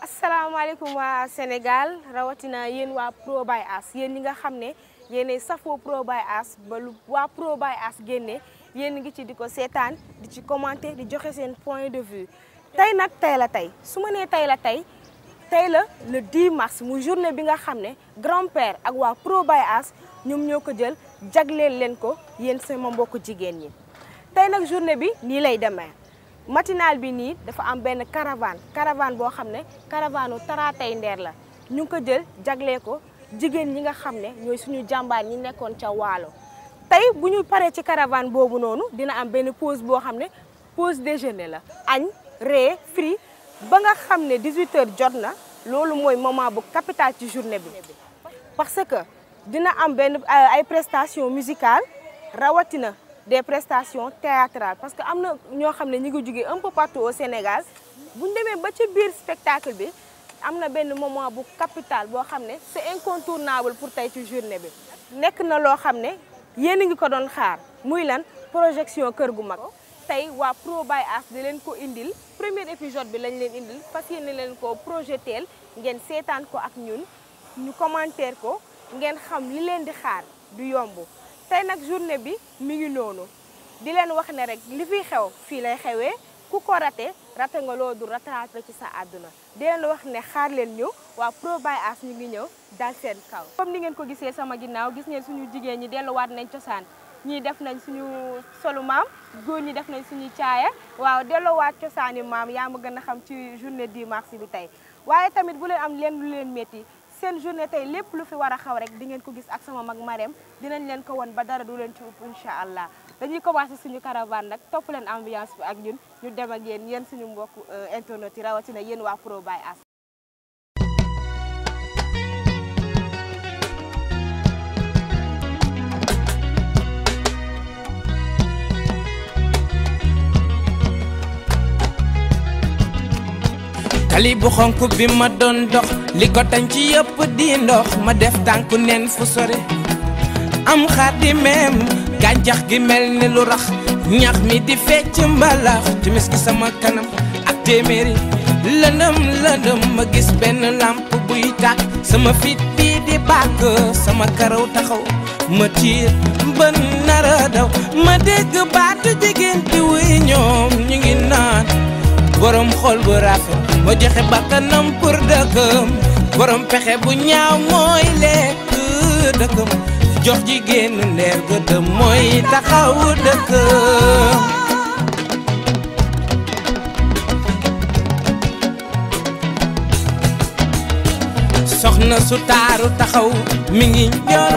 asalaamaaleykum waa Sénégal rawatina yéen waa Pro by As yéen ñi nga xam ne yéenay safoo Pro by As ba lu waa Pro by As génne yéen ngi ci di ko seetaan di ci commenter di joxe seen point de vue. tey nag tey la tey su ma nee tey la le 10 mars mu journée bi nga xam ne grand-père ak waa Pro by As ñoom ñoo ko jël jagleel leen ko yéen sama mbokku jigéen ñi. tey nag journée bi nii lay demee. matinal bi nii dafa am benn caravane boo xam ne caravane Taratay Nder la ñu ngi ko jël jaglee ko jigéen ñi nga xam ne ñooy suñu jàmbaar ñi nekkoon ca Waalo. tey bu ñu paree ci caravane boobu noonu dina am benn pause boo xam ne pause déjeuner la añ ree free ba nga xam ne 18h jot na loolu mooy moment bu capital ci journée bi parce que dina am benn ay prestations musicales rawatina. Des prestations théâtrales parce que am na ñoo xam ne ñu ngi jógee un peu partout au Sénégal bu ñu demee ba ci biir spectacle bi am na benn moment bu capital boo xam ne c'est incontournable pour tey ci journée bi. nekk na loo xam ne yéen a ngi ko doon xaar muy lan projection kër gu mag tey waa Pro by As di leen ko indil premier épisode bi lañ leen indil fas yéene leen ko projeteel ngeen seetaan ko ak ñun ñu commentaire ko ngeen xam li leen di xaar du yomb. tey nag journée bi mi ngi noonu di leen wax ne rek li fiy xew fii lay xewee ku ko raté nga loo du rattrapé ci sa àdduna di leen wax ne xaar leen ñëw waa Pro by As ñu ngi ñëw dal seen kaw. comme ni ngeen ko gisee sama ginnaaw gis ngeen suñu jigéen ñi delluwaat nañ cosaan ñii def nañ suñu solu maam góor ñi def nañ suñu caaya waaw delluwaat cosaani maam yaa ma gën a xam ci journée 10 mars bi tey waaye tamit bu leen am leen lu leen métti. seen journée tey lépp lu fi war a xaw rek di ngeen ko gis ak sama mag Marème dinañ leen ko won ba dara du leen ci upp incha allah dañuy commencé suñu caravane nag topp leen ambiance bi ak ñun ñu dem ak yéen suñu mbokk internet yi rawatina yéen waa Pro by As. tali bu xonk bi ma doon dox li ko tañ ci yëpp di ndox ma def tànku neen fu sore am xaar di meem gàncax gi mel ni lu rax ñax mi di fecc mbalax timis ki sama kanam ak téeméeri lëndëm ma gis benn lamp buy tàkk sama fit bi di bàkk sama karaw taxaw ma tiir ba nara daw ma dégg baatu jigéen di wuy ñoom ñu ngi naan borom xol bu rafet moo joxe bakkanam pour dëkkam borom pexe bu ñaaw mooy lekk dëkkam jox jigéenu Nder gëddëm mooy taxawu dëkkam. soxna su taaru taxaw mi ngi ñor.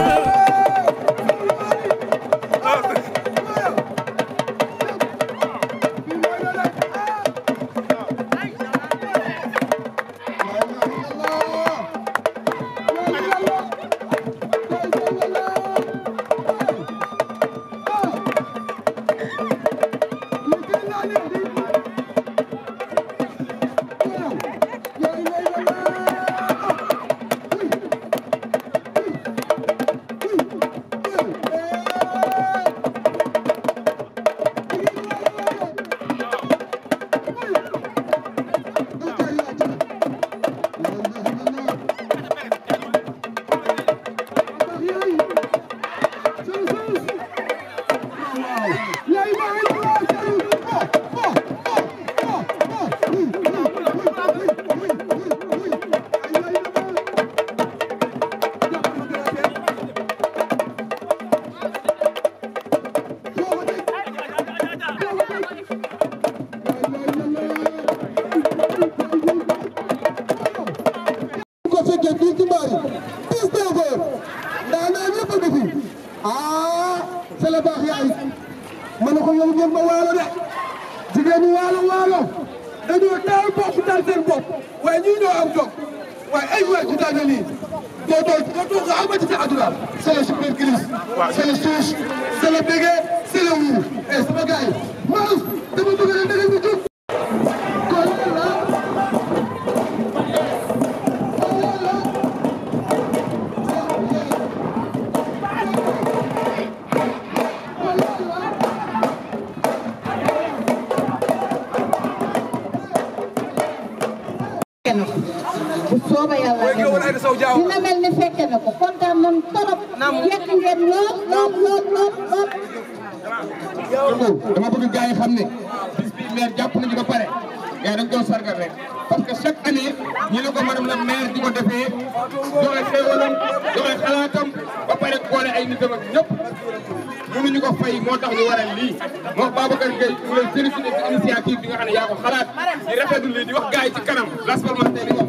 C'est le super glisse, c'est le souche, c'est le bégué, c'est le wou. Et c'est ma gars, Maus, dama bëgg na dëgg ñu jóg. sooba yàlla dina mel ni fekke na ko kontaan nañu torop yekk ngeen lool. dama bëgg gars yi xam ne bis bi maire jàpp nañu ba pare gars yi dañ doon sargal rek parce que chaque année ñi la ko madame la maire di ko defee joxe xéewalam joxe xalaatam ba pare boole ay nitam ak ñëpp mënuñu ko fay moo tax ñu waral lii moo Babacar Gueye ñu lay félicité ci initiative bi nga xam ne yaa ko xalaat di rafetlu lii di wax gars yi ci kanam rassemblement tey di wax.